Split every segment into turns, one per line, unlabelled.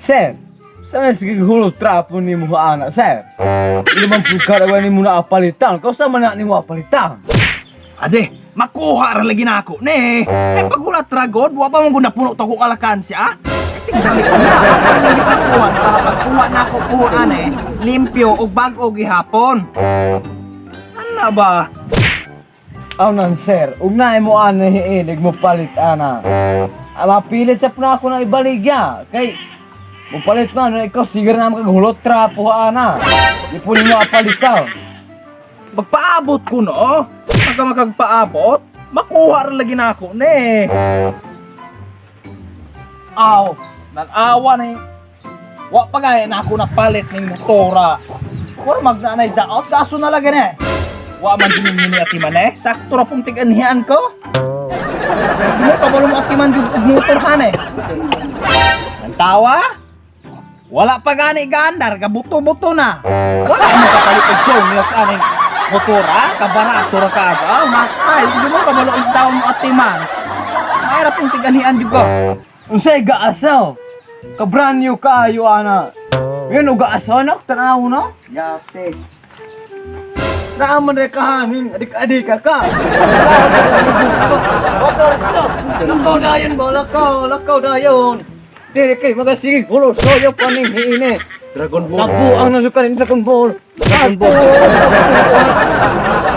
Sir, sa may sige hulot trapo ni mo ana, sir. Hindi man pugkara ni mo na apalitan. Kau sa man na ni mo apalitan.
Ade, makuha ra lagi nako ne. Eh pagulat ragod, wa pa man gud napuno to ko kalakansya. Ah. Eh, tingdali ko na. Ang gipakuha para pagkuha nako puhon ane, limpyo ug bag-o gihapon. Ana ba?
Aw nan sir, ug naay mo ana hiinig mo palit ana. Ah, mapilit sa na ako na ibaligya. Kay mo palit man na ikaw sigar na makag hulot trapo ana. Di po nimo apalitan.
Magpaabot ko no. Pagka makagpaabot, makuha ra lagi nako ne. Aw, nag-awa ni. Wa pa gaya na ako napalit ning motora. Wala magnanay daot, kaso na lagi ne. Wa man din ni ati man eh. Sakto ra pong tig-anhian ko. Gusto mo kabalo mo ati man jud og motor han eh. Ang tawa? Wala pa gani gandar, kabuto-buto na. Wala mo kapalit og jong sa aning motora, kabarato ra ka aga. Ah, matay, gusto mo kabalo og tawo mo ati man. Ay ra pong tig-anhian jud ko.
Unsay gaasaw? Ka brand new kaayo ana. Yun og gaasaw na tanaw no? Yates. Naaman rin kahanin, adik-adik ka ka. Motor ko, lakaw dayon mo, lakaw, lakaw dayon. Dili kay magasigig hulo soyo paning hiine.
Dragon Ball.
Nabuang na sukan Dragon Ball.
Dragon Ball.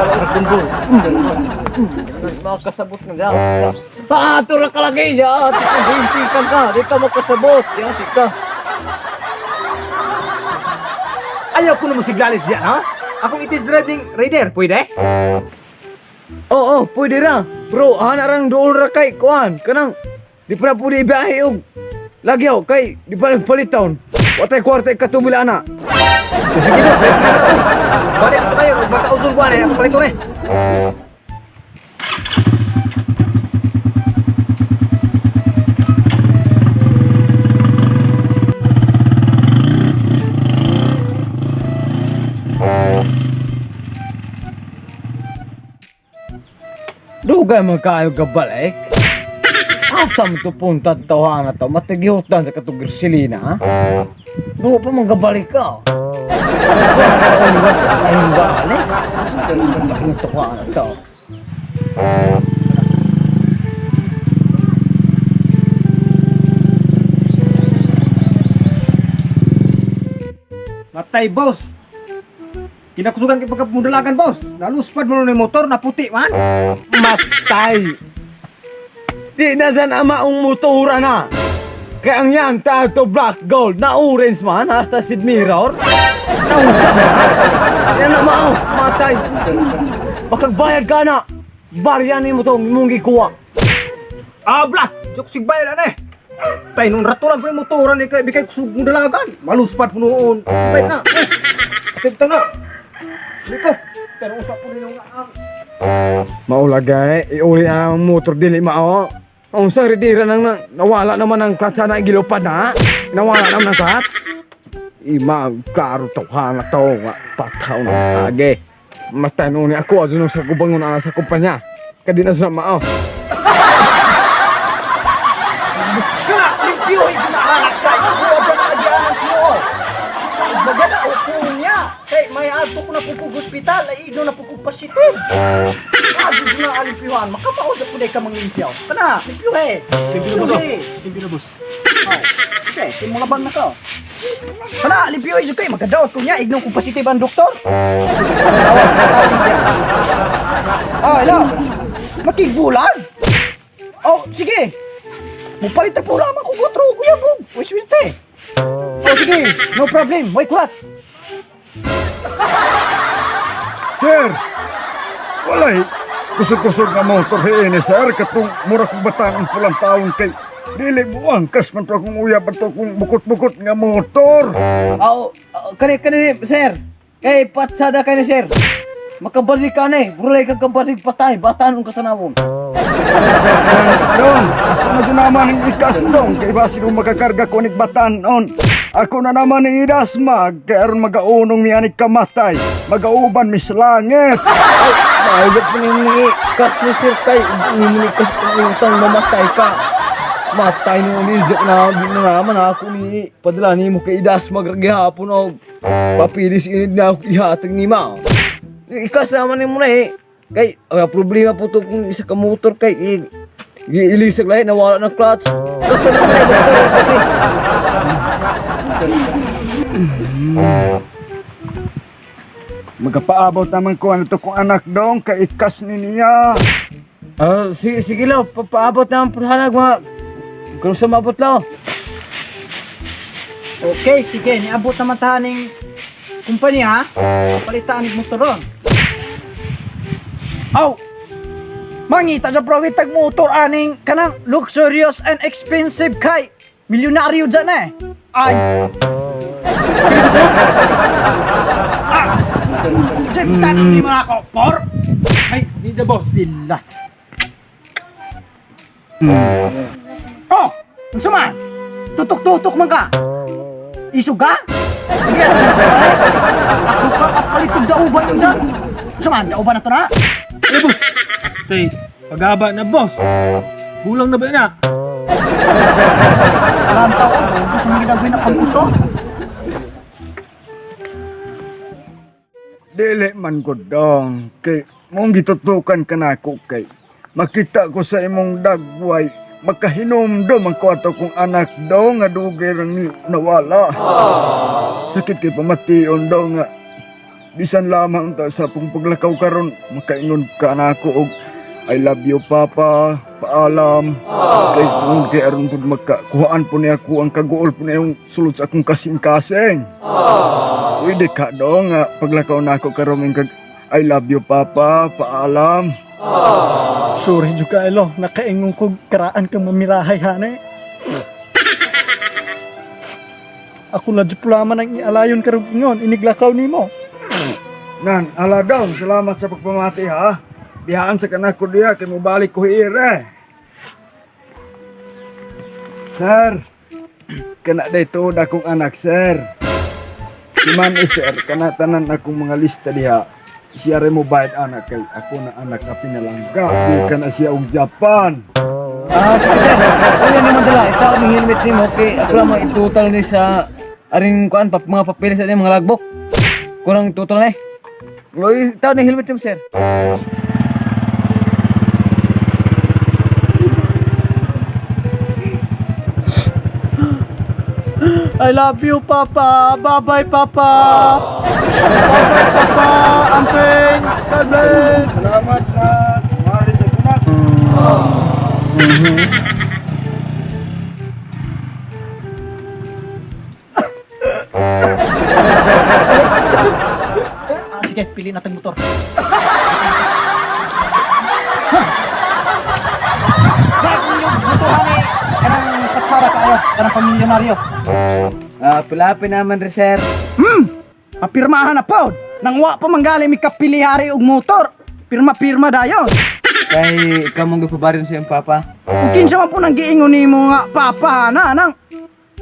Dragon Ball.
Makasabot na dyan. Paato ra kalagay ya, hindi ka ka, di ka makasabot. Ya, di ka.
Ayaw ko na mo siglalis diyan, ha? Akong itis driving rider, pwede?
Oo, pwede ra. Bro, hana rang dool ra kay kuan. Kanang di pa na pwede ibiyahe og lagyaw kay di pa palitawn. Watay kwarta ikatumila ana.
Sige boss, eh. Boss, balik na tayo, magkausol buwan eh, akong palito na eh.
Dugay man kaayo gabalik. Asa mo to punta tawana to? Matigihutan sa katong Griselina, ha? Dugo pa man gabalik ka. Ay, balik. Asa ka naman tawana to?
Matay, boss. Kinakusugan kay pagkapundalagan, boss. Naluspad mo nun yung motor, naputi man.
Matay! Di na san ama ang motora na! Kaya ang yan, to black gold, na orange man, hasta sid mirror. Nausa man. Yan na mao, matay. Makagbayad ka na. Baryan mo tong imong gikuha.
Ah, black! Joke sigbayad na eh. Tay, nung rato lang po yung motoran eh, kay bigay kusog mundalagan. Maluspad po noon. Bayad na. Eh, tigta na. Dito. Pero usap po ninyo nga ang...
Maulagay, iuli ang motor dili mao. Ang sa ridira nang nawala naman ang clutch na igilupad na. Nawala naman ang clutch. Ima, klaro to, hana to, nga, pataw na age. Matay noon ako, adyo nung sa kubangon ana sa kumpanya. Kadi na sa mao.
Kana, limpyo ginahanap ka. Kuha ba na agyan ang kuha? Bagana o niya. Kay may ato ko na pukog ospital, ay ino na pukog pasitin. Ado na alimpyuhan, makamao sa punay ka manglimpyaw. Kana, limpyo eh. Limpyo eh.
Limpyo na, boss.
Oh, okay, timulabang na ka. Kana, limpyo eh, kay magkadaot ko niya, igno kong positive ang doktor. Tawag, tawag siya. Oh, hello. Makigbulan? Oh, sige. Mupalit na po lamang kung gotro, kuya bro. Uy, swerte. Oh, sige. No problem. Way kurat.
Sir, walay kusog-kusog nga motor hiini, sir. Katong mura kong bataan pulang taon kay dili buang kas man to akong uyab ato kong bukot-bukot nga motor.
Aw, kani kani sir. Kay patsada kani sir. Makabasig ka na eh. Burlay ka kabasig patay. Bataan ang katanawon.
Dong, ako na doon naman ang ikas dong. Kay basi kung makakarga ko nig bataan on. Ako na naman ni Idasmag, kay aron magaunong mi ani kamatay, magauban mi sa langit.
Mahigap mo ni kas ni sir kay ni kas utang mamatay ka. Matay no ni joke na di na naman ako ni padala ni mo kay Idas magragihapon og papilis inid na ako ihatag ni ma. Ikas naman ni mo na eh. Kay ang problema po to kung isa ka motor kay giilisag lahi nawala ng clutch. Kasi naman ay motor kasi.
Magapaabot naman ko ano to kong anak dong, kay ikas ni niya.
Ah, sige, sige lang, papaabot naman po hanag mga kung sa maabot lang.
Okay, sige, niabot naman ta ning kumpanya ha. Palitaan ning motoron. Aw. Mangita sa prowit tag motor aning kanang luxurious and expensive kay milyonaryo dyan eh. Ay. Ah! Diyan, tanong ni mga ako, por?
Ay, ninja boss.
Silat. Oh! Unsa man? Tutok-tutok man ka. Isog ka? Sige, ako ka kapalit og dauban unsa? Unsa man? Dauban na to na?
Eh, boss. Tay, pagaba na, boss. Kulang na ba na?
Lantaw ako, gusto mo ginagawin ang pag-utot.
Dili man ko dong, kay mong gitutukan ka nako kay makita ko sa imong dagway, makahinumdum ang ko ato kong anak dong nga dugay rang ni nawala. Sakit kay pamation daw nga bisan lamang ta sa pong paglakaw karon makaingon ka nako og I love you, Papa, paalam. Kay tungod kay aron pud makakuhaan po niya ako ang kaguol po niya yung sulod sa akong kasing-kasing. Pwede ka do nga paglakaw na ako karon kag I love you, Papa, paalam.
Sorry jud ka ilo, nakaingon ko karaan kang mamirahay hane. Ako na jud pulaman ang ialayon karon ngon iniglakaw nimo.
Nan, ala daw, salamat sa pagpamati ha. Bihaan sa kanak ko diya kay mobalik ko hiire. Sir, kana day tuod akong anak, sir. Si ma'am eh, sir, kana tanan akong mga lista diha. Siya rin mo bayad anak kay ako na anak na pinalangga. Di ka na siya og Japan.
Ah, sige sir. Ano naman dala? Itaw ni helmet nimo kay ako lang mga itutal ni sa aring kuan pap, mga papeles sa mga lagbok. Kurang total na eh. Loy, itaw ni helmet nimo sir.
I love you, Papa. Bye-bye, Papa. Bye-bye, Papa. Amping. God bless.
Salamat na. Mari sa kunak.
Ah, sige, pili natin motor. Bakit yung motor hani? Kanang patsara kaayo, kanang pamilyonaryo.
Ah, pulapi naman rin sir.
Apirmahan na pod. Nang wa pa manggali mi kapilihari og motor. Pirma-pirma dayon.
Kay ikaw mong gipabarin sa iyong papa.
Ug kinsa man po nang giingon nimo nga papa hana nang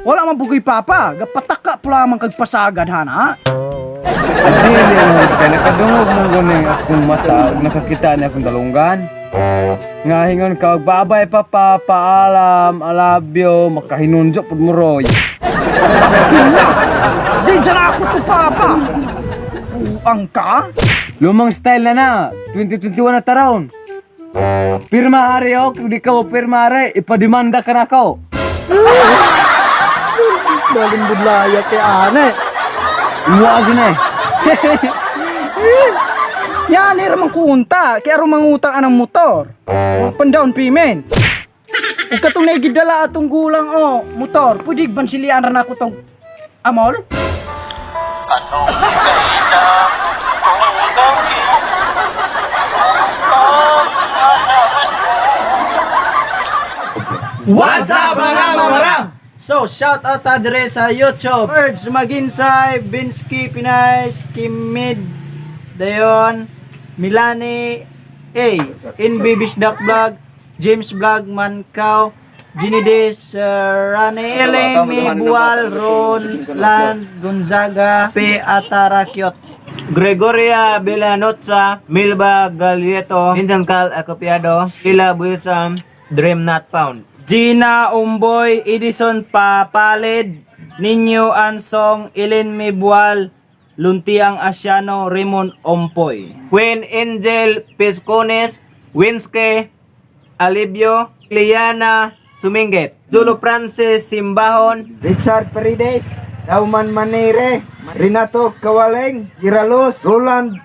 wala man pugoy papa, gapataka pula man kag pasagad hana.
Dili mo kay nakadungog mo guning akong mata ug nakakita ni akong dalunggan. Nga hingon ka og babay papa, paalam, I love you, makahinunjo pud mo roy.
Pila. Di dyan ako to papa. Buang ka?
Lumang style na na, 2021 na taron. Pirma ari oh, kung di ka mo pirma ari, ipademanda ka na ako.
Dalin budlaya kay ane.
Iwaso na eh.
Yan ra man kunta, kay aron mangutang anang motor. Pan down payment. Ug katong naigidala atong gulang o motor, pwede bansilian ra nako tong amol?
What's up, mga mamarang?
So, shout out ta dire sa YouTube. Birds Maginsay, Binsky Pinay, Kimid, Dayon, Milani A, NB Bisdak Vlog, James Vlog, Mankaw, Ginidis Rane, Elaine Mibual, Ron Land Gonzaga, P. Atarakyot.
Gregoria Villanotza, Milba Galieto, Injancal Acopiado, Ila Buisam, Dream Not Found.
Gina Umboy, Edison Papalid, Ninyo Ansong, Ilin Mibual, Luntiang Asiano, Raymond Ompoy.
Queen Angel Piscones, Winske, Alibio, Liana Suminget, Zulo Francis Simbahon,
Richard Paredes, Dauman Manere, Renato Kawaleng, Giralos, Roland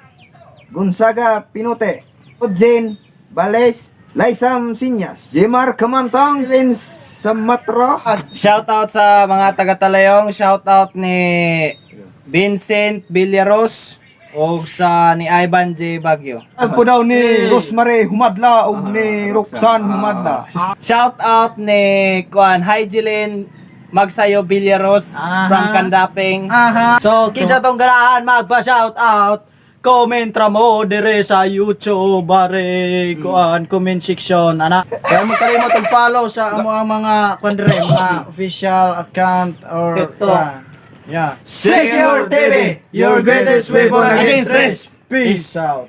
Gonzaga Pinote, Jen Bales, Laisam Sinyas, Jemar Kamantang, Lin Samatra,
Shout out sa mga taga-Talayong, shout out ni Vincent Villaros o sa ni Ivan J. Bagyo.
Ang po daw ni Rosemary Humadla ug ni Roxanne Humadla.
Shout out ni Kuan Hygelin Magsayo Villaros from Kandaping.
Aha. So, kinsa tong ganahan magpa-shout out, comment ra mo dire sa YouTube, bare kuan comment section ana. Kaya mo kalimot og follow sa amo ang mga kuan dire, mga official account or kuan. Yeah. Secure TV, your greatest weapon against risk. Peace out.